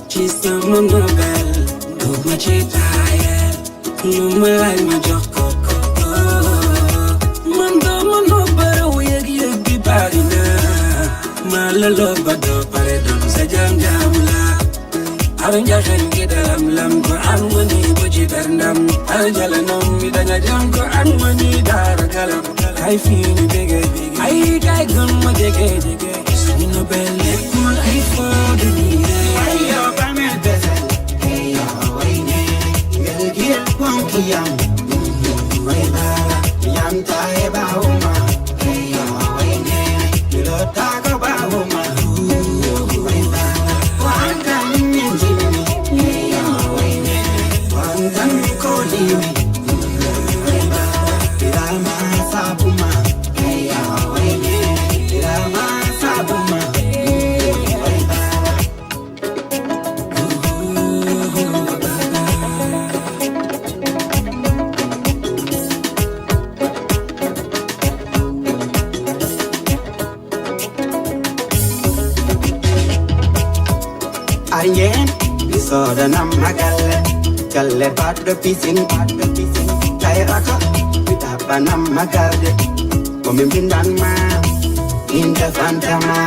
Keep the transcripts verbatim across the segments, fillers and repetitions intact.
Ci sama nobel, duma ci tayel. Lu ma laaj ma jox ko ko. Man dama noo bare wu yëg yëg bi bari na. Ma la loo ba doo pare doon sa jam jam la. Aru njaxen gi dalam lam ko an wani ko ci dar ndam. Aru jala nom mi daña jam ko an wani dar galam. Kay fini bege bege. Ay kay gun ma jege jege. Sunu belle kul ay fo dunia. Ayo ba me bese. Hey yo, wayne. Ngel gil pon kiyam. Way ba. Yam ta e ba uma. Hey yo, wayne. Lo ta ko ba uma. Way ba. Wan kan min jimi. Hey yo, wayne. Wan kan ko dimi. Way ba. Ila ma sabuma. Arjen, mi soodanam ma galle, galle baɗɗo pisin, baɗɗo pisin. Tayraka, mi taɓɓanam ma garde, ko mi mbindan ma, inde fanta ma.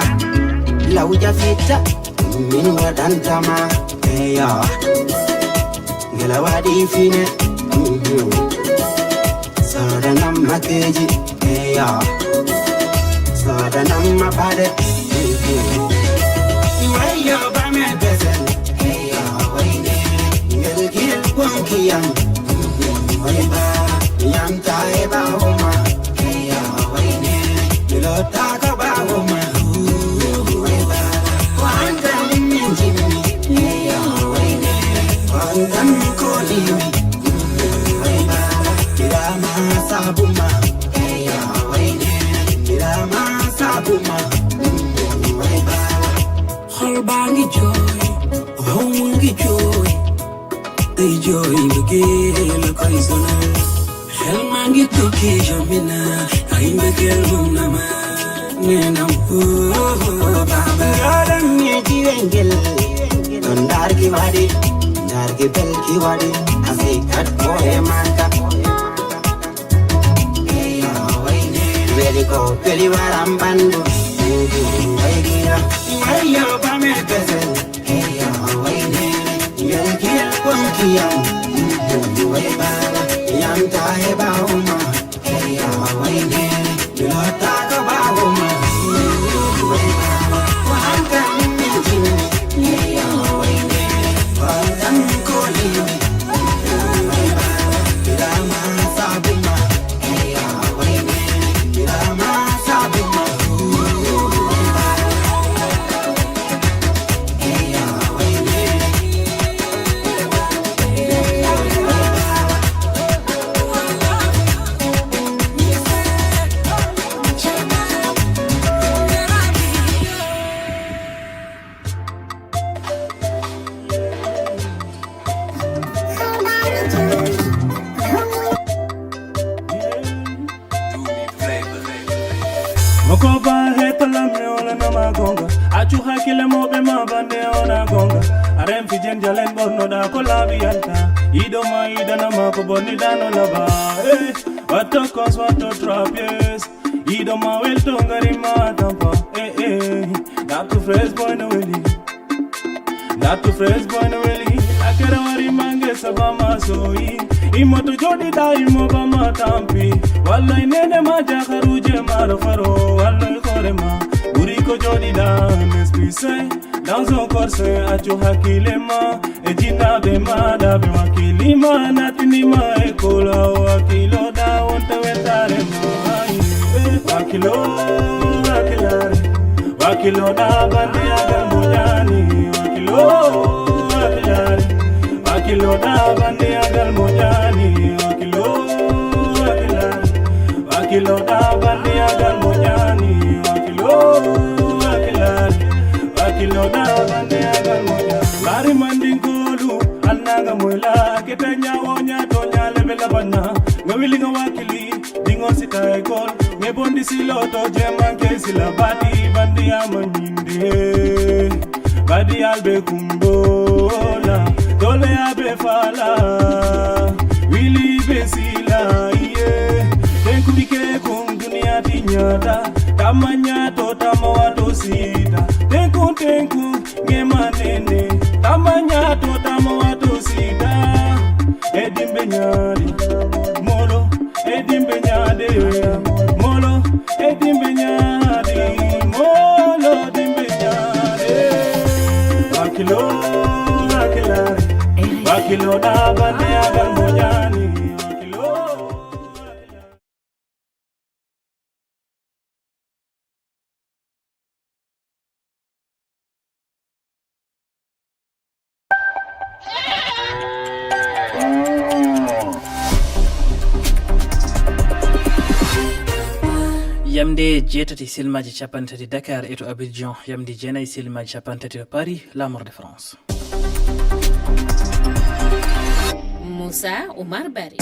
Lawja fitta, min waɗanta ma, eyo. Ngela waɗi fine, mhm. Soodanam ma keji, eyo. Soodanam ma paɗe, mhm. Wayo ba me besen, eyo, wayne. Ngel gil wonki yam, mhm. Way ba, yam ta e ba uma, eyo, wayne. Milo ta ko ba uma, way ba. Ko an tan min jimmi, eyo, wayne. Ko an tan ko limi. Way baba, kirama sabuma. Eyo, wayne, kirama sabuma. Way baba. Xol baa ngi jooy, xol mu ngi jooy. Day jooy mbëggeel la koy sonal. Xel maa ngi tukki jomina. Ay mbëggeel moom na ma. Nenam, oh, oh, oh, baba. Garan ne jiwengel. Don dargi wadi, dargi belki wadi. Asi kat boy maka. Weli ko peli waram bandu. Weli ko peli waram bandu. Eyo, ba me pese. Eyo, wayne. Ngel gel wonki yam. Way baba, yam ta e ba uma. Eyo, wayne. Milo ta ko ba uma. Way baba, ko an tan min jimmi. Eyo, wayne. Ko an tan ko limi. Way baba, kirama sabuma. Eyo, wayne. Kirama sabuma. Moko ba heta lamne ona nama gonga. Achu hakile mobe ma bande ona gonga. Arem fijen jalen borno da ko labi yanta. Ido ma ida nama ko bonni dano laba. Eh, wato kos wato trap, yes. Ido ma wel to ngari ma tampa. Eh, eh. That to fresh boy no weli. That to fresh boy no weli. Akara wari mange saba ma soyi. Imo to jodi da imo ba ma tampi. Wallahi nene ma jakaruje maro faro. Wallahi kore ma. Buri ko jodi da mespise. Dans un corset acho hakile ma. E jinabe ma da be wakili ma natini ma e kola wakilo da wonte wetare ma. Wakilo, wakilare. Wakilo da bandi agal mojani. Wakilo, wakilare. Wakilo da bandi agal mojani. Wakilo, wakilare. Wakilo da bandi agal mojani. Wakilo, wakilare. Wakilo da bandi agal mojani. Bari mandingolu, anna Nga moy la kete nyawo nyato nyale bela bana. Nga wili nga wakili dingo sita ekol. Nge bondi silo to jeman ke sila bati bandi ama nyinde. Badi albe kumbola dole abe fala. Wili be sila iye. Tenku dike kum dunia tinyata. Tamanya to tamo ato sita. Tenku tenku nge manene. Tamanya to tamo ato sita. Edimbe nyadi molo. Edimbe nyade molo. Edimbe nyadi molo. Dimbe nyade. Bakilo bakilare. Bakilo da bande agal monyani. Bakilo. Yamde jeetati silmaji capanɗe tati Dakar e to Abidjan, yamde jeenayi silmaji capanɗe tati to Paris, lamorde France. Moussa Oumar Bari.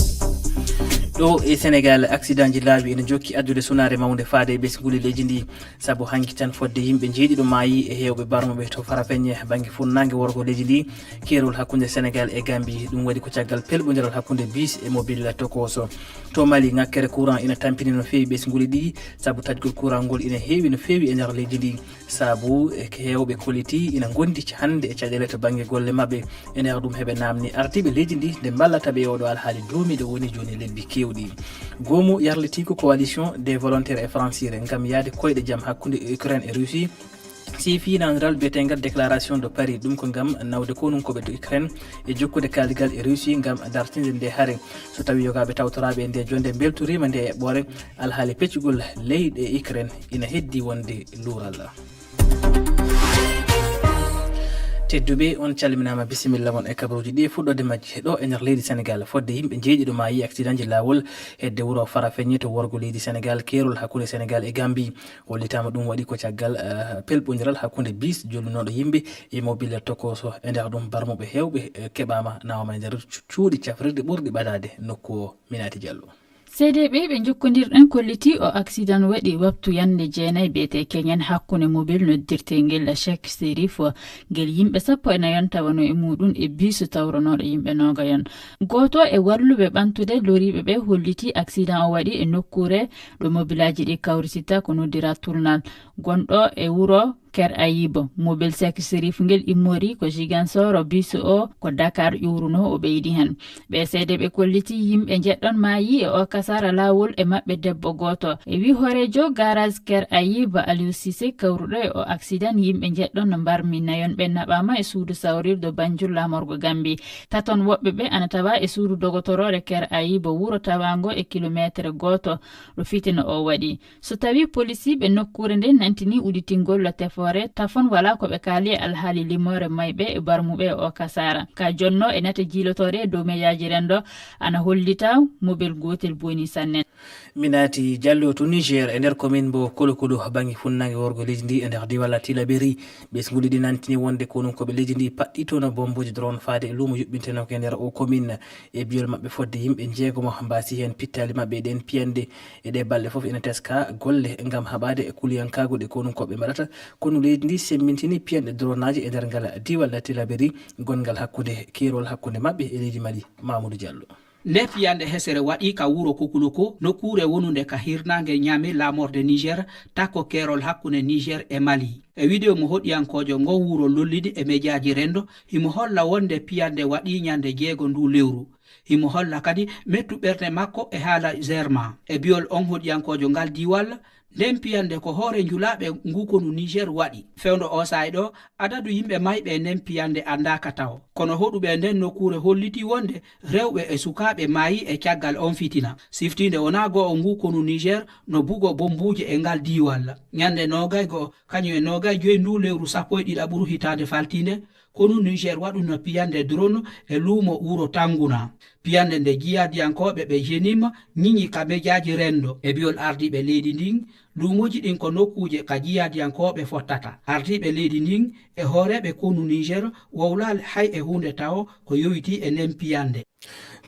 Ɗo e Sénégal, accident ji laawi ene jokki addude sunaare mawnde faade e ɓesnguli leydi ndi. Sabu hanki tan fodde yimɓe jeeɗiɗo maayi e heewɓe barmuɓe to Farafeññe bannge funnaange worgo leydi ndi. Keerol hakkunde Sénégal e Gambie, ɗum waɗi ko caggal pelɓondiral hakkunde bus e mobile tokoso. To Mali, ŋakkere courant ina tampini no feewi ɓesnguli ɗi, sabu taƴgol courant ngol ina heewi no feewi e nder leydi ndi. Sabu e heewɓe kolliti ina ngondi hannde e caɗeele to bannge golle maɓɓe. E nder ɗum heɓe naamni ardiiɓe leydi ndi nde mballata ɓe e oɗo alhaali doomiiɗo woni jooni lebbi keewɗi. Goomu yarlitiigu Coalition des Volontaires e Francire ngam yahde koyɗe jam hakkunde Ukraine e Russie. Si finaandiral biyeteengal Déclaration de Paris, ɗum ko ngam nawde konunkooɓe to Ukraine e jokkude kaaldigal e Russie ngam dartinde nde hare. So tawii yogaaɓe tawtoraaɓe e nde jonnde mbeltoriima nde eɓɓoore, alhaali peccugol leyɗe Ukraine ina heddii wonde luural. Tedduɓe, on calminaama, bisimilla mon e kabaruuji ɗi e fuɗɗoode majji. Ɗo e nder leydi Senegaal, fodde yimɓe jeeɗiɗo maayi accident ji laawol hedde wuro Farafeññe to worgo leydi Senegaal, keerol hakkunde Senegaal e Gambie. Hollitaama ɗum waɗi ko caggal, eh, pelɓondiral hakkunde bis jollunooɗo yimɓe e mobile tokoso. E nder ɗum, barmuɓe heewɓe, eh, keɓaama, nawaama e nder cu-, cuuɗi cafrirɗi ɓurɗi ɓadaade nokku o. Minati Diallo. C D P ɓe njokkondirɗen kolliti o accident waɗi waptu yannde jeenayi biyetee keñen hakkunde mobile noddirteengel Cheikh Serif, ngel yimɓe sappo e nayon tawano e muuɗum e biisu tawronooɗo yimɓe noogayon. Gooto e walluɓe ɓantude loriiɓe ɓe holliti accident o waɗi e nokkuure ɗo mobilaaji ɗi kawrititta ko noddira tournal, gonɗo e wuro Ker Ayiba. Mobile Cheikh Serif ngel immori ko Ziguinchor, biisu o ko Dakar ƴuwruno, o ɓeydi heen. Ɓe seedeeɓe kolliti yimɓe njeɗɗon maayi e o kasara laawol, e maɓɓe debbo gooto. E wi hooreejo garage Ker Ayiba, Aliou Cissé, kawruɗo e o accident, yimɓe njeɗɗon no mbarmi nayon ɓe naɓaama e suudu sawrirdo Banjul, laamorgo Gambi. Taton woɓɓe ɓe ana tawa e suudu dogotoroore Ker Ayiba, wuro tawaango e kilomeetere gooto ɗo fitina o waɗi. So tawii polisiiɓe nokkuure nde nantini uditingol tefoore, tafon walaa ko ɓe kaali e alhaali limoore mayɓe e barmuɓe e o kasara. Ka jonno e nate jiilotoore e dow meyaaji renndo ana hollita mobel gootel boni sanne. Minati Diallo to Niger, e nder commune mbo Kolokolo, bannge funnaange worgo leydi ndi, e nder diiwal Tilaberi, ɓesnguuli ɗi nantini wonde konunkooɓe leydi ndi paɗɗi toon bombooji drone faade e luumo yuɓɓintenooke e nder o commune. E biyol maɓɓe, fodde yimɓe njeegomo mbaasi heen pittaali maɓɓe e ɗeen piyanɗe. E ɗee balɗe fof ina teska golle ngam haɓaade e kuliyankaagu ɗe konunkooɓe mbaɗata. Konu leydi ndi semmbintini piyanɗe dronaaji e nder ngal diiwal Tilaberi, gonngal hakkunde keerol hakkunde maɓɓe e leydi Mali. Mamoudou Diallo. Nde fiyande hesere waɗi ka wuro Kokuloko, nokkuure wonunde ka hirnaange Niamey, laamorde Niger, takko keerol hakkunde Niger e Mali. E widewo mo hoɗiyankoojo ngo wuro lollidi e mejaaji renndo, himo holla wonde piyande waɗi ñande jeego ndu lewru. Himo holla kadi mettu ɓernde makko e haala Germain. E biyol on hoɗiyankoojo ngal diiwal, nden piyande ko hoore njulaaɓe ngu konu Niger waɗi. Fewndo o saa'i ɗo, adadu yimɓe mayɓe e nden piyande anndaaka tawo. Kono hoɗuɓe e nden nokkuure holliti wonde rewɓe e sukaaɓe maayi e caggal on fitina. Siftiinde wonaa go'o, ngu konu Niger no bugo bombuuje e ngal diiwal. Ñande noogay go'o, kañum e noogay joy ndu lewru sappo e ɗiɗaɓuru hitaande faltiinde, konu Niger waɗuno piyande drone e luumo wuro Tanguna. Piyanɗe nde jihaadiyankooɓe ɓe JNIM ñiŋi ka mejaaji renndo e bi'ol ardiiɓe leydi ndin, luumooji ɗin ko nokkuuje ka jihaadiyankooɓe fottata. Ardiiɓe leydi ndin e hooreeɓe konu Niger wowlaali hay e huunde tawo ko yowitii e nden piyanɗe.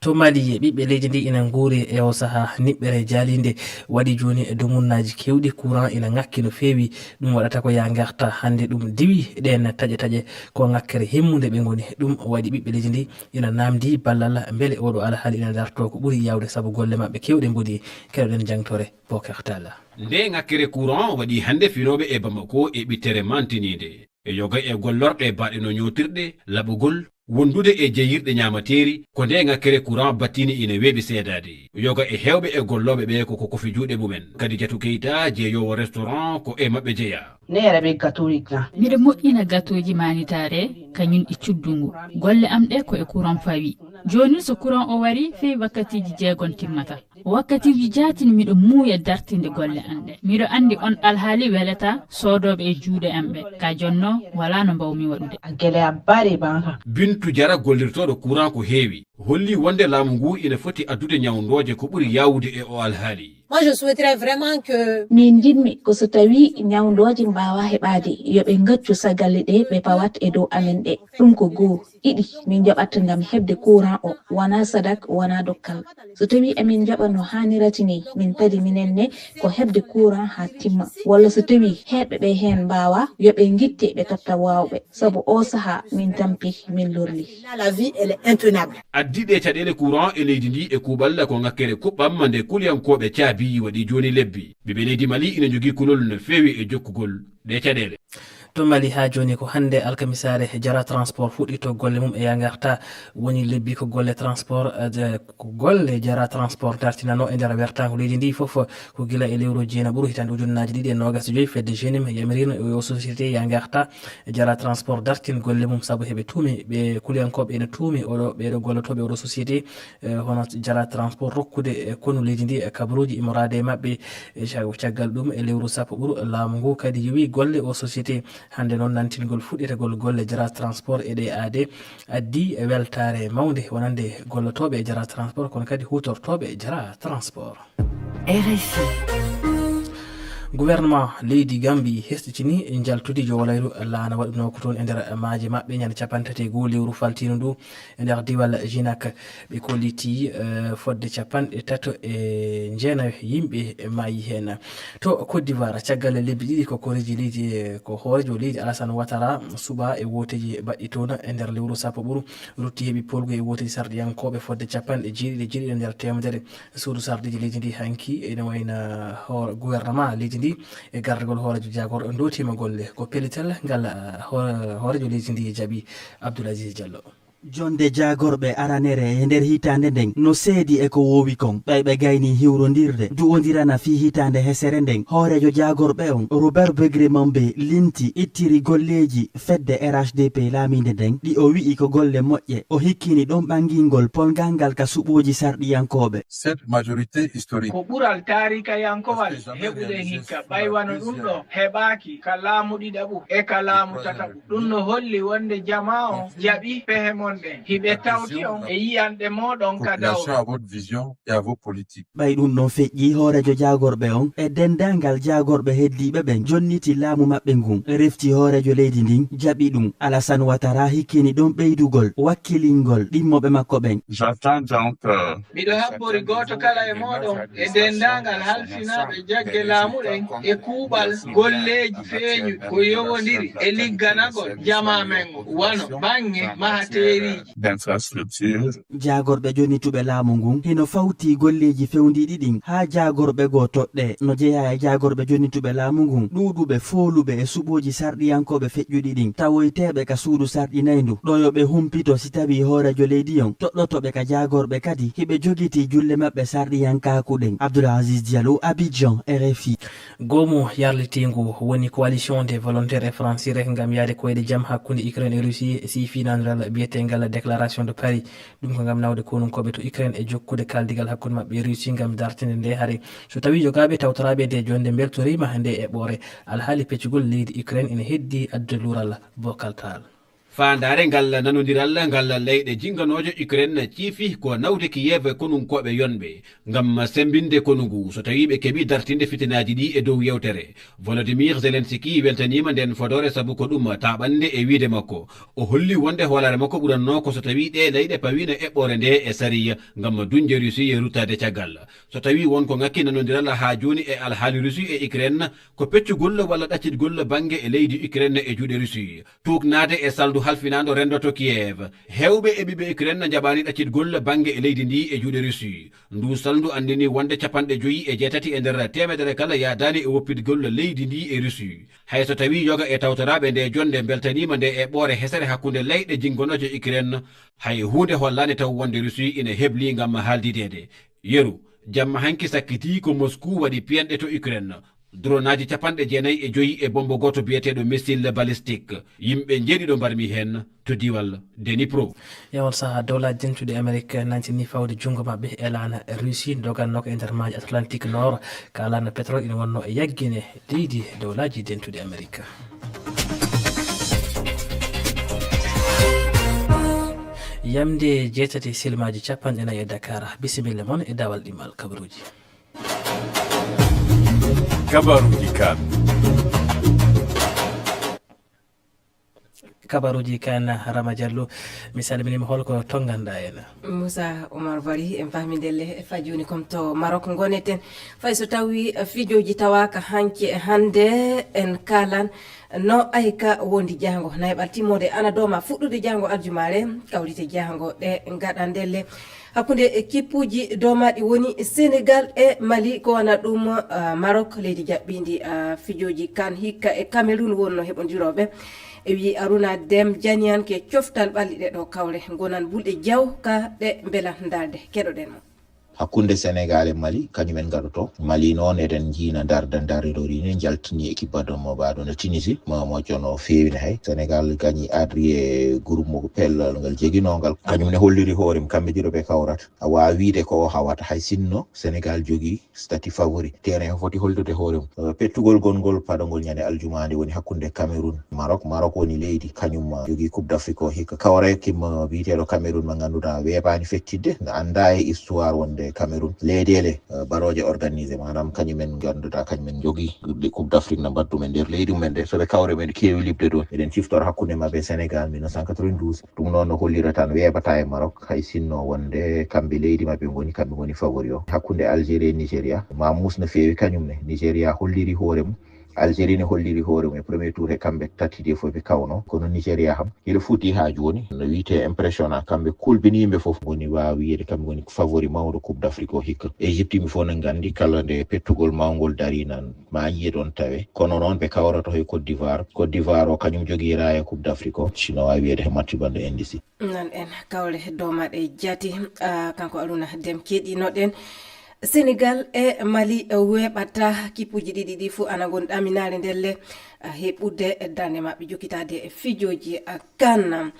To Mali, ɓiɓɓe leydi ndi ina nguuri e o sahaa niɓɓere jaalinde waɗi jooni e dumunnaaji keewɗi, courant ina ŋakki no feewi. Ɗum waɗata ko yaa ngarta hannde ɗum diwi ɗeen taƴe taƴe, ko ŋakkere himmunde ɓe ngoni. Ɗum waɗi ɓiɓɓe leydi ndi ina naamndi ballal mbele oɗo alhaali ina dartoo ko ɓuri yaawde sabu golle maɓɓe keewɗe mboɗi. Keɗoɗen jangtore Bokar Talla. Nde ŋakkere courant waɗi hannde finooɓe e Bamako e ɓittere mantiniinde. E yoga e gollorɗe baɗe no ñootirɗe, laɓugol, wondude e jeyirɗe ñaamateeri, ko nde ŋakkere courant battini ina weeɓi seedaade. Yoga e heewɓe e gollooɓe ɓe ko ko kofi juuɗe mumen. Kadi Jatu Keita, jeeyoowo restaurant, ko e maɓɓe jeyaa. Neere ɓe gatorik na. Miɗo moƴƴina gatooji maanitaare, kañum e cuddungu. Golle am ɗe ko e courant fawi. Jooni so courant o wari, fii wakkatiiji jeegon timmata. Wakkatiiji jaatin miɗo muuya dartinde golle am ɗe. Miɗo anndi on alhaali welata soodooɓe e juuɗe am ɓe. Ka jonno, walaa no mbawmi waɗude. A gele a bari banka. Bintu Jara gollirtooɗo courant ko heewi, holli wonde laamu ngu ina foti addude ñawndooje ko ɓuri yaawude e o alhaali. Moi, je souhaiterais vraiment que Min njiɗmi ko so tawii ñawndooje mbaawa heɓaade, yo ɓe ngaccu sagalle ɗe ɓe pawat e dow amen ɗe. Ɗum ko goo. Ɗiɗi, min njaɓat ngam heɓde courant o, wonaa sadak, wonaa dokkal. So tawii emin njaɓa no haanirata nii, min kadi minen ne ko heɓde courant haa timma. Walla so tawii heɓɓe ɓe heen mbaawaa, yo ɓe ngitte ɓe totta waawɓe. Sabu oo sahaa min tampi, min lorli. Là, la vie, elle est intenable. Addi ɗe caɗeele courant e leydi ndi e kuuɓal ko ŋakkere kuɓɓam nde kuliyankooɓe caabi waɗi jooni lebbi. Ɓiɓɓe leydi Mali ina njogii kulol no feewi e jokkugol ɗe caɗeele. To Mali haa jooni ko hannde alkamisaare Jara Transport fuɗɗito golle mum e yaa ngarta. Woni lebbi ko golle transport, eh, ko golle Jara Transport dartinano e nder wertaango leydi ndi fof. Ko gila e lewru jeenaɓuru hitande ujunnaaji ɗiɗi e noogas e joyi, fedde JNIM yamirino e o société yaa ngarta. Jara Transport dartin golle mum sabu heɓe tuumi, ɓe kuliyankooɓe ene tuumi oɗo, ɓeɗo gollotooɓe oɗo société, eh, hono Jara Transport rokkude, eh, konu leydi ndi, eh, kabaruuji immoraade e maɓɓe. E ca-, caggal ɗum e lewru sappo ɓuru laamu ngu kadi yowi golle o société. Hannde noon nantingol fuɗɗitagol golle Jara Transport e ɗe aade addi e weltaare mawnde wonande gollotooɓe e Jara Transport kono kadi huutortooɓe Jara Transport. R F I. Gouvernement leydi Gambie hesɗitini njaltudi jowalayru laana waɗunoo ko toon e nder maaje maɓɓe ñande capanɗe tati e goo lewru faltiino ndu e nder diwal Jinak. Ɓe kolliti, eh, fodde capanɗe tato e jeenayo yimɓe maayi heen. To Côte d'Ivoire, caggal lebbi ɗiɗi ko koreeji leydi, eh, ko hooreejo leydi Alassane Ouattara suɓaa e wooteeji baɗɗi toon e nder lewru sappo ɓuru, rutti heɓi poolgu e wooteeji sarɗiyankooɓe fodde capanɗe jeeɗiɗi e jeeɗiɗi e nder teemedere. Suudu sarɗiiji leydi ndi hanki ene wayna hoore gouvernement leydi ndi e gardagol hooreejo jaagorɗo ndootiima golle. Ko pellital ngal, ah, hoore-, hooreejo leydi ndi jaɓi. Abdoul Aziz Diallo. Jonde jaagorɓe aranere e nder hitaande nden no seedi e ko woowi kon. Ɓay ɓe gayni hiwrondirde, duwondirana fii hitaande hesere nden, hooreejo jaagorɓe on, Robert Begre Mambe, linti ittiri golleeji fedde R H D P laamiinde nden, ɗi o wi'i ko golle moƴƴe. O hikkini ɗon ɓangingol polgal ngal ka suɓooji sarɗiyankooɓe. Cette majorité historique. Ko ɓural taarikayankowal heɓuɗen hikka, ɓay wano ɗum ɗo heɓaaki ka laamu ɗiɗaɓu e ka laamu tataɓu. Ɗum no holli wonde jamaa on jaɓi pehe mon ɗen. Hiɓe tawti on e yi'anɗe mooɗon ka dawro. Population à votre vision et à vos politiques. Ɓay ɗum ɗon feƴƴi, hooreejo jaagorɓe on e denndaangal jaagorɓe heddiiɓe ɓen jonniti laamu maɓɓe ngun, refti hooreejo leydi ndin, jaɓi ɗum. Alassane Ouattara hikkini ɗon ɓeydugol wakkilingol ɗimmoɓe makko ɓen. J'attends donc, euh, Miɗo habbori gooto kala e mooɗon e denndaangal halfinaaɓe jagge laamu ɗen e kuuɓal golleeji feeñuɗi ko yowondiri e ligganagol jamaa men on, wano baŋŋe mahateeriiji. D'infrastructure. Jaagorɓe jonnituɓe laamu ngun hino fawti golleeji fewndiiɗi ɗin haa jaagorɓe goo toɗɗee. No jeyaa e jaagorɓe jonnituɓe laamu ngun ɗuuɗuɓe fooluɓe e suɓooji sarɗiyankooɓe feƴƴuɗi ɗin, tawoyteeɓe ka suudu sarɗinayndu, ɗo yo ɓe humpito si tawii hooreejo leydi on toɗɗoto ɓe ka jaagorɓe kadi hiɓe jogitii julle maɓɓe sarɗiyankaaku ɗen. Abdoul Aziz Diallo, Abidjan, R F I. Goomu yarlitiingu woni Coalition des volontaires et francs-tireurs ngam yaade koyɗe jam hakkunde Ukraine e Russie e sifinaandiral biyeteengal Déclaration de Paris. Ɗum ko ngam nawde konunkooɓe to Ukraine e jokkude kaaldigal hakkunde maɓɓe e Russie ngam dartinde nde hare. So tawii jogaaɓe tawtoraaɓe nde jonnde mbeltoriima nde eɓɓoore, alhaali peccugol leydi Ukraine ina heddii addude luural. Bokal Taal. Faandaare ngal nanondiral ngal leyɗe jinnganooje Ukraine ciifi ko nawde Kiev konunkooɓe yonɓe ngam semmbinde konu ngu so tawii ɓe keɓii dartinde fitinaaji ɗi e dow yewtere. Volodymyr Zelensky weltaniima nden fodoore sabu ko ɗum taaɓannde e wiyde makko. O holli wonde hoolaare makko ɓurannoo ko so tawii ɗee leyɗe pawiino eɓɓoore nde e sariya ngam duñde Russie ruttaade caggal. So tawii won ko ŋakki nanondiral haa jooni e alhaali Russie e Ukraine, ko peccugol walla ɗaccitgol bannge e leydi Ukraine e juuɗe Russie. Tuugnaade e salndu halfinaandu renndo to Kiev. Heewɓe e ɓiɓɓe Ukraine njaɓaani ɗaccitgol bannge e leydi ndi e juuɗe Russie. Ndu salndu anndini wonde capanɗe joyi e jeetati e nder teemedere kala yaadaani e woppitgol leydi ndi e Russie. Hay so tawii yoga e tawtoraaɓe nde jonnde mbeltaniima nde eɓɓoore hesere hakkunde leyɗe jinnganooje Ukraine, hay huunde hollaani taw wonde Russie ina hebli ngam haaldideede. Yeru, jamma hanki sakkitii ko Moscou waɗi piyanɗe to Ukraine. Dronaaji capanɗe jeenayi e joyi e bommbo gooto biyeteeɗo missile balistique. Yimɓe njeeɗiɗo mbarmi heen to diwal Dnipro. E on sahaa, dowlaaji dentuɗi Amerik nantini fawde junngo maɓɓe e laana Russie dogannoo ko e nder maaje Atlantique Nord. Ka laana pétrole ina wonnoo e yaggine leydi dowlaaji dentuɗi Amerik. Yamde jeetati silmaaji capanɗe nayi e Dakar. Bisimilla mon e daawal ɗimmal kabaruuji. Kabaruuji kan. Kabaruuji kan, Rama Diallo, mi salminiima, holko tonnganɗaa en? Moussa Oumar Bari, en paami ndelle faa jooni kam to Maroc ngoneten. Fay so tawii fijooji tawaaka hanki e hannde, en kaalan no ayka wondi jaango. Nayɓal timmoode ana dooma fuɗɗude jaango aljumaare, kawrite jaango ɗe ngaɗa ndelle hakkunde e kippuuji doomaaɗi woni Senegal e Mali, ko wana ɗum, ah, Maroc, leydi jaɓɓiindi, ah, fijooji kan hikka e Cameroun wonno heɓondirooɓe. E wii Aruna Dem Janian ke coftal ɓalli ɗe ɗo kawre. Ngonan bulɗe jaw ka ɗe mbelan ndaalde. Keɗoɗen mo. Hakkunde Senegal e Mali, kañum en ngaɗoto. Mali noon eɗen njiina ndarda ndaridori ni, njaltini équipe baɗɗo mo ɓaaɗo no Tunisie, mo moƴƴo no feewi no hay. Senegal gañi Adri e groupe mo pellal ngal jeginoo ngal. Kañum ne holliri hoore mum, kamɓe ɗiɗo ɓe kawrata. A waawi wiide ko o hawata, hay sinno Senegal jogii statut favori. Terrain o foti hollude hoore mum. Eh, pettugol gongol paɗogol ñande aljumaande woni hakkunde Cameroun, Maroc. Maroc woni leydi, kañum ma jogii Coupe d'Afrique o hikka. Kawre kim, eh, biyeteeɗo Cameroun mo ngannduɗaa weeɓaani fettidde, no anndaa e histoire wonde Cameroun. Leyɗeele, eh, baɗooje organisé, maanaam kañum en ngannduɗaa, kañum en njogii Coupe d'Afrique no mbaɗ ɗum e nder leydi mum en nde. So ɓe kawre men keewi liɓde ɗoon. Eɗen ciftora hakkunde maɓɓe e Senegal mille neuf cent quatre-vingt-douze. Ɗum noon no hollirata no weeɓata e Maroc, hay sinno wonde kamɓe leydi maɓɓe ngoni, kamɓe ngoni favori o. Hakkunde Algérie e Nigeria, ma muus no feewi kañum ne. Nigeria holliri hoore mum, Algérie ne holliri hoore mum e premier tour he kamɓe tati ɗe fof ɓe kawno. Kono Nigeria kam, hino fuɗɗi haa jooni. No wiyetee impressionnant. Kamɓe kulɓini yimɓe fof ngoni waawi wiyeede kamɓe ngoni favori mawɗo Coupe d'Afrique o hikka. Égypte yimɓe fof no nganndi kala nde pettugol mawngol dari nan maaji e ɗoon tawe. Kono noon ɓe kawroto he Côte d'Ivoire. Côte d'Ivoire o kañum jogii raaya Coupe d'Afrique o. Sino waawi wiyeede he match banndo N D C. Nan en kawle domaɗe jati, ah, kanko Aruna Dem keɗinoɗen. Senegal e Mali weeɓata kippuji ɗiɗi ɗi fof ana ngon ɗaminaare ndelle, ah, heɓude darnde maɓɓe jokkitaade e fijoji, ah, kan.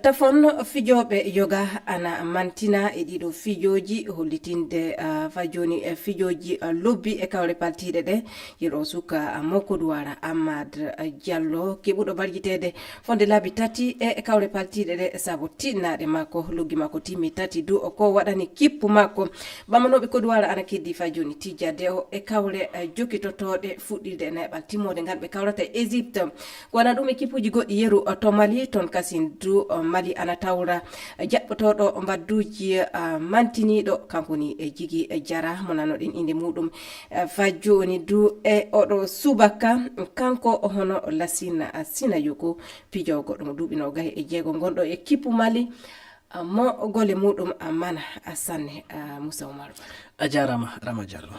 Tafon fijooɓe yoga ana mantina e ɗiɗo fijoji hollitinde, ah, faa jooni e fijoji, ah, lobbi e kawle paltiiɗe ɗe. Yeru o suka, ah, mo Kodowara Amad, ah, Diallo keɓuɗo barjiteede fonde laabi tati e kawle paltiiɗe ɗe sabu tiɗnaɗe makko. Loggi makko timmi tati du o ko waɗani kippu makko. Ɓamanoɓe Kodowara ana keddi faa jooni tijjade o e kawle, eh, jokitotooɗe fuɗɗirde e neeɓal timmoode ngal ɓe kawrata e Égypte. Ko wona ɗum e kippuji goɗɗi yeru, eh, to Mali, toon kasin du, eh, Mali ana tawra, eh, jaɓɓotooɗo mbadduji, eh, mantiniiɗo, kanko ni, eh, Jigi, eh, Jara, mo nanoɗen innde muɗum, eh, faa jooni du e oɗo subaka, kanko hono Lassina, eh, Sina Yoko, pijoowo goɗɗo mo duuɓi noogay e jeego, ngonɗo e kippu Mali, ah, mo golle muɗum, ah, mana, ah, sanne, ah, Moussa Oumar Ba. A jaaraama, Rama Diallo.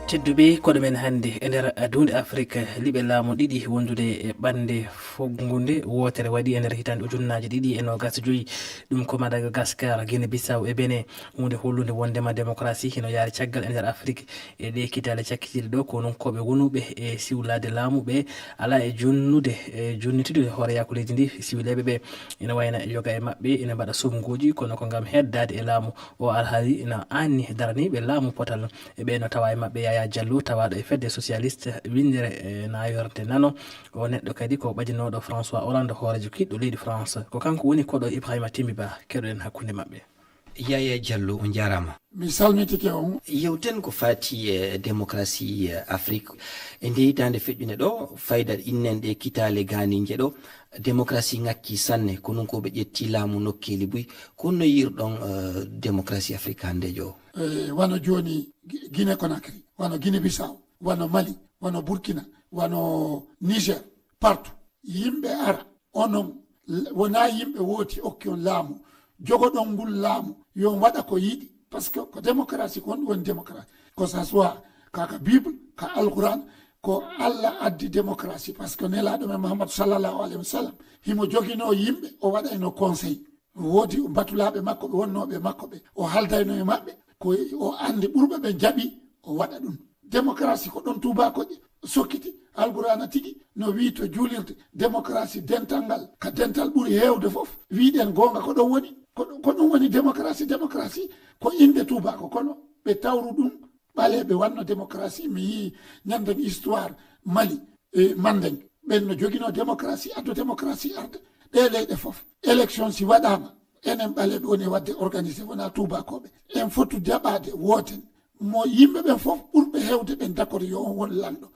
Tedduɓe, koɗo men hannde e nder adunde Afrik, liɓe laamu ɗiɗi wondude e ɓannde Poggunde wootere waɗi e nder hitaande ujunnaaje ɗiɗi e noogas e joyi. Ɗum ko Madagascar, Guinée Bissau e Benin. Huunde hollunde wondema démocratie hino yaari caggal e nder Afrik. E ɗee kitaale cakkitiiɗe ɗo, ko nonkooɓe wonuɓe e siwlaade laamu ɓe alaa e jonnude, e jonnitude hooreyaaku leydi ndi siwleeɓe ɓe. Ina wayna yoga e maɓɓe ina mbaɗa suɓngooji, kono ko ngam heddaade e laamu. O alhaali ina aanni daraniiɓe laamu potal. E ɓee no tawa e maɓɓe Yaya Diallo, tawaaɗo e fedde socialiste winndere e naayorde nano. O neɗɗo kadi ko ɓadinooɗo François Hollande, hooreejo kiiɗɗo leydi France. Ko kanko woni koɗo Ibrahima Timbi Ba, keɗoɗen hakkunde maɓɓe. Yaya Diallo, on njaaraama. Mi salmitike on. Yewten ko faati e démocratie, eh, Afrique. E nde hitaande feƴƴunde ɗo, fayda innen ɗe kitaale gaaniije ɗo, démocratie ŋakki sanne, ko non ko ɓe ƴetti laamu nokkeeli buy. Ko no yirɗon, eh, démocratie Afrique hannde jo? Eh, wano jooni Gi-, Guinée Conakry, wano Guinée Bissau, wano Mali, wano Burkina, wano Niger, partout. Yimɓe ara, onon, l-, wonaa yimɓe wooti okki on laamu, jogoɗon ngul laamu, yo on waɗa ko yiɗi, parce que ko démocratie, ko honɗum woni démocratie? Ko ça soit ka, ka Bible, ka Alquran, ko Allah addi démocratie, parce que Nelaaɗo men Muhammad sallallahu alayhi wa sallam, himo joginoo yimɓe, o waɗayno conseil. Woodi mbatulaaɓe makko ɓe wonnooɓe e makko ɓe, o haldayno e maɓɓe, ko o anndi ɓurɓe ɓe jaɓi, o waɗa ɗum. Démocratie ko ɗon tuubaakoje sokkiti. Alqur'aana tigi no wi'i to juulirde, démocratie, dental ngal, ka dental ɓuri heewde fof. Wi'ɗen goonga, ko ɗon woni, ko ɗum, ko ɗum woni démocratie. Démocratie ko innde tuubaako, kono ɓe tawru ɗum ɓaleeɓe wanno démocratie. Mi yii ñanden histoire Mali, e Mandeng. Ɓen no joginoo démocratie, addo démocratie arde. Ɗee leyɗe fof, élection si waɗaama, enen ɓaleeɓe woni e waɗde organisé, wonaa tuubakooɓe. En foti jaɓaade, wooten. Mo yimɓe ɓen fof ɓurɓe heewde ɓen d'accord yo on won lanɗo.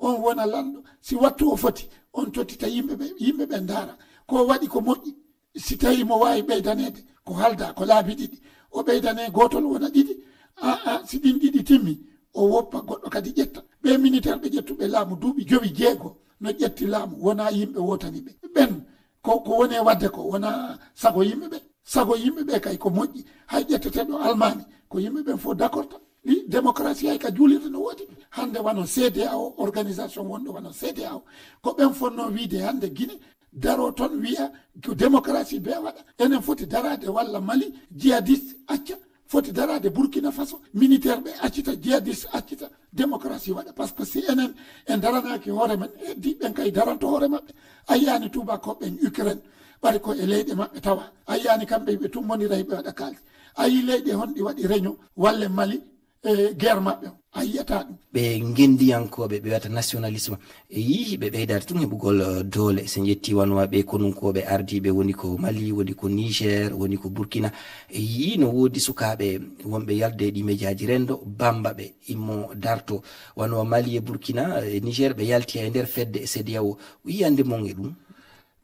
On wona lanɗo. Si wattu o foti, on tottita yimɓe ɓe, yimɓe ɓen ndaara. Ko waɗi ko moƴƴi. Si tawii mo waawi ɓeydaneede, ko haaldaa, ko laabi ɗiɗi. O ɓeydanee gootol wona ɗiɗi. A, a, si ɗin ɗiɗi timmi, o woppa goɗɗo kadi ƴetta. Ɓee militaire ɓe ƴettuɓe laamu duuɓi jowi jeego no ƴetti laamu, wonaa yimɓe wootani ɓe. Ɓen ko, ko woni e waɗde ko, wonaa sago yimɓe ɓe. Sago yimɓe ɓe kay ko moƴƴi. Hay ƴetteteeɗo Almaami, ko yimɓe ɓen fof d'accord ta. Ɗi démocratie hay ka juulirde no woodi. Hannde wano C D A O, organisation wonɗo wano C D A O. Ko ɓen fonnoo wiide hannde Guinée, daroo toon wi'a ko démocratie ɓe waɗa. Enen foti daraade walla Mali, jihadiste acca, foti daraade Burkina Faso, militaire ɓe accita, jihadiste accita, démocratie waɗa. Parce que si enen en daranaaki hoore men, e di ɓen kay daranto hoore maɓɓe. A yiyaani tuubakooɓe ɓen Ukraine, ɓari ko e leyɗe maɓɓe tawa. A yiyaani kamɓe ɓe tummbondira, hiɓe waɗa kaalisi. A yii leyɗe honɗi waɗi réunion, walla Mali, e guerre maɓɓe o, a yiyata ɗum. Ɓe ngenndiyankooɓe, ɓe wiyata nationalisme, e yii hiɓe ɓeydaade tun heɓugol, eh, doole. So en ƴetti wano ɓe konunkooɓe ardiiɓe, woni ko Mali, woni ko Niger, woni ko Burkina, e yii no woodi sukaaɓe wonɓe yalde e ɗi mejaaji renndo, bamba ɓe, immo darto. Wano Mali e Burkina, e Niger, ɓe yalti e nder fedde C D A O. Yiyannde mon e ɗum?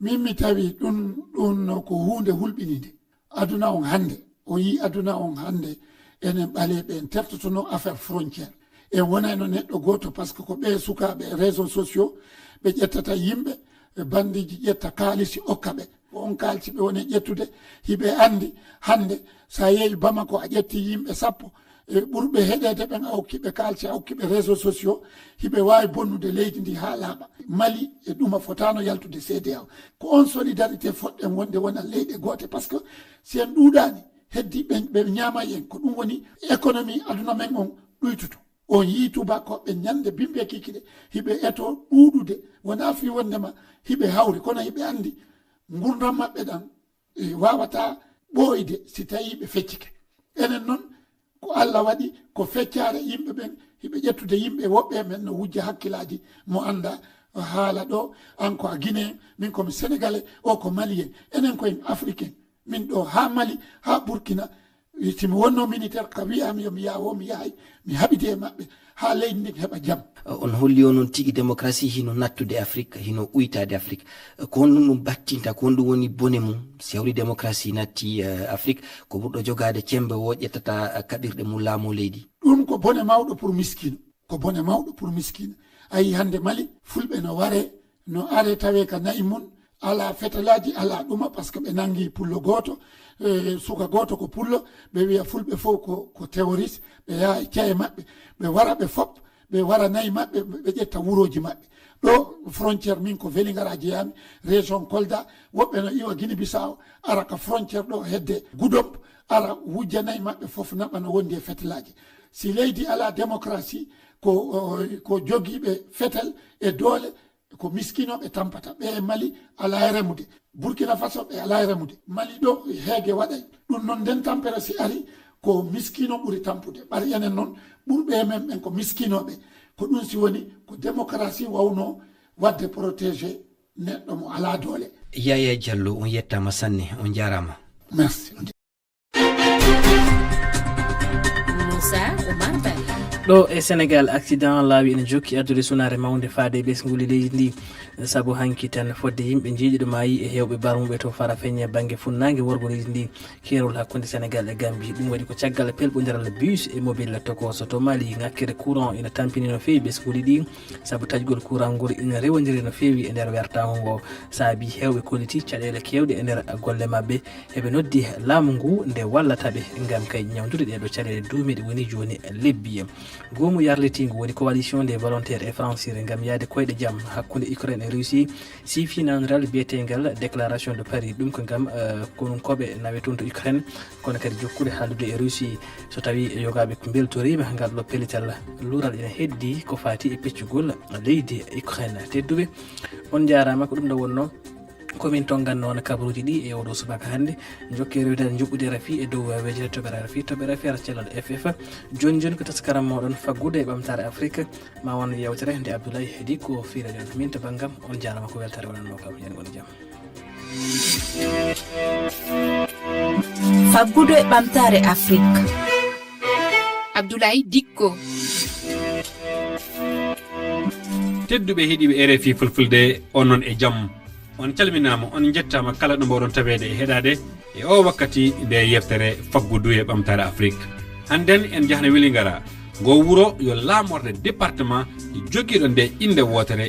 Min mi tawi ɗum, ɗum no ko huunde hulɓininde. Aduna on hannde, o yii aduna on hannde, enen ɓaleeɓe en tertotono affaire frontière. En wonayno neɗɗo gooto, parce que ko ɓe sukaaɓe réseaux sociaux, ɓe ƴettata yimɓe, e bandiiji ƴetta kaalisi okka ɓe. Ko on kaalisi ɓe woni ƴettude, hiɓe anndi hannde, so a yehi Bamako, a ƴetti yimɓe sappo, e ɓurɓe heɗeede ɓen, a okki ɓe kaalisi, a okki ɓe réseaux sociaux, hiɓe waawi bonnude leydi ndi haa laaɓa. Mali e ɗuma fotaano yaltude C D A O. Ko on solidarité foɗɗen wonde wona leyɗe goote, parce que si en ɗuuɗaani, heddi ɓe, ɓe ñaamay en. Ko ɗum woni économie aduna men on ɗuytuto. On yii tuubakooɓe ñande bimbe kikiɗe, hiɓe eto ɗuuɗude, wonaa fii wondema hiɓe hawri, kono hiɓe anndi ngurdam maɓɓe ɗan, e, waawataa ɓooyde si tawii ɓe feccike. Enen non, ko Alla waɗi, ko feccaare yimɓe ɓen, hiɓe ƴettude yimɓe woɓɓe e men no wujja hakkilaaji, mo annda haala ɗo, an ko a Guinéen, min ko mi Sénégalais, o ko Malien, enen ko en Africain. Min ɗo haa Mali, haa Burkina, si mi wonno militaire ka wi'aami yo mi yaha, mi yahay, mi haɓidi e maɓɓe, haa leydi ndin heɓa jam. On holli o noon tigi démocratie hino nattude Afrique, hino uytaade Afrique. Ko honɗum ɗum battinta, ko honɗum woni bone mum? Si hawri démocratie natti, eh, Afrique, ko ɓurɗo jogaade cembe o ƴettata, eh, kaɓirɗe mum laamu leydi. Ɗum ko bone mawɗo pour miskino. Ko bone mawɗo pour miskino. A yii hannde Mali, fulɓe no ware, no are tawe ka na'i mun, alaa fetalaaji, alaa ɗuma, parce que ɓe nangi pullo gooto, eh, suka gooto ko pullo, ɓe wi'a fulɓe fof ko, ko terroriste, ɓe yaha e ca'e maɓɓe, ɓe wara ɓe fop, Ɓe wara nayi maɓɓe, ɓe ƴetta wurooji maɓɓe. Ɗo frontière, min ko Vélingara jeyaami, région Kolda, woɓɓe no iwa Guinée Bissau, ara ka frontière ɗo hedde Goudomp, ara wujja nayi maɓɓe fof naɓa no wondi e fetelaaji. Si leydi alaa démocratie, ko, o, ko jogiiɓe fetel e doole, ko miskinooɓe tampata. Ɓe e Mali alaa e remude. Burkina Faso ɓe alaa e remude. Mali ɗo heege waɗay. Ɗum noon nden tampere si ari, ko miskino ɓuri tampude. Ɓari enen noon, ɓurɓe e men ɓen ko miskinooɓe. Ko ɗum si woni ko démocratie wawno waɗde protégé neɗɗo mo alaa doole. Yaya Diallo, on yettaama sanne, on njaaraama. Merci. Moussa Oumar Bari. Ɗo e Sénégal, accident laawi ene jokki addude sunaare mawnde faade e ɓesnguli leydi ndi. Sabu hanki tan, fodde yimɓe njeeɗiɗo maayi e heewɓe barmuɓe to Farafeññe bannge funnaange worgo leydi ndi, keerol hakkunde Sénégal e Gambie. Ɗum waɗi ko caggal pelɓondiral bus e mobile tokoso to Mali. Ŋakkere courant ina tampini no feewi ɓesnguli ɗi, sabu taƴgol courant ngol ina rewondiri no feewi e nder wertaango ngo. Saabi heewɓe kolliti caɗeele keewɗe e nder golle maɓɓe. Eɓe noddi laamu ngu nde wallata ɓe ngam kay ñawndude ɗee ɗoo caɗeele duumiiɗe woni jooni lebbi. Goomu yarlitiingu woni Coalition des volontaires e Francir ngam yahde koyɗe jam hakkunde Ukraine e Russie, siifi nanral biyeteengal Déclaration de Paris. Ɗum ko ngam, eh, konunkooɓe nawe toon to Ukraine, kono kadi jokkude haaldude e Russie. So tawii yogaaɓe mbeltoriima ngal ɗo pellital, luural ina heddii ko faati e peccugol leydi Ukraine. Tedduɓe, on njaaraama, ko ɗum ɗo wonnoo. Ko min tonnganno on kabaruuji ɗi e oɗo subaka hannde. Njokke rewde njuɓɓudi R F I e dow weejo toɓɓere R F I, toɓɓere F R Channel F F. Jooni jooni ko taskaram mooɗon faggude e ɓamtaare Afrique. Ma won yewtere nde Abdoulaye Dicko fiirani on. Min to banngam, on njaaraama ko weltaare wonannoo kam. Yen ngoni jam. Faggudu e ɓamtaare Afrique. Abdoulaye Dicko. Tedduɓe heɗiiɓe R F I Fulfulde, onon e jam. On calminaama, on njettaama kala ɗo mbaawɗon taweede e heɗaade e oo wakkati nde yewtere Faggudu e Ɓamtaare Afrik. Hannden en njahna Welingara, ngoo wuro yo laamorde département jogiiɗo nde innde wootere,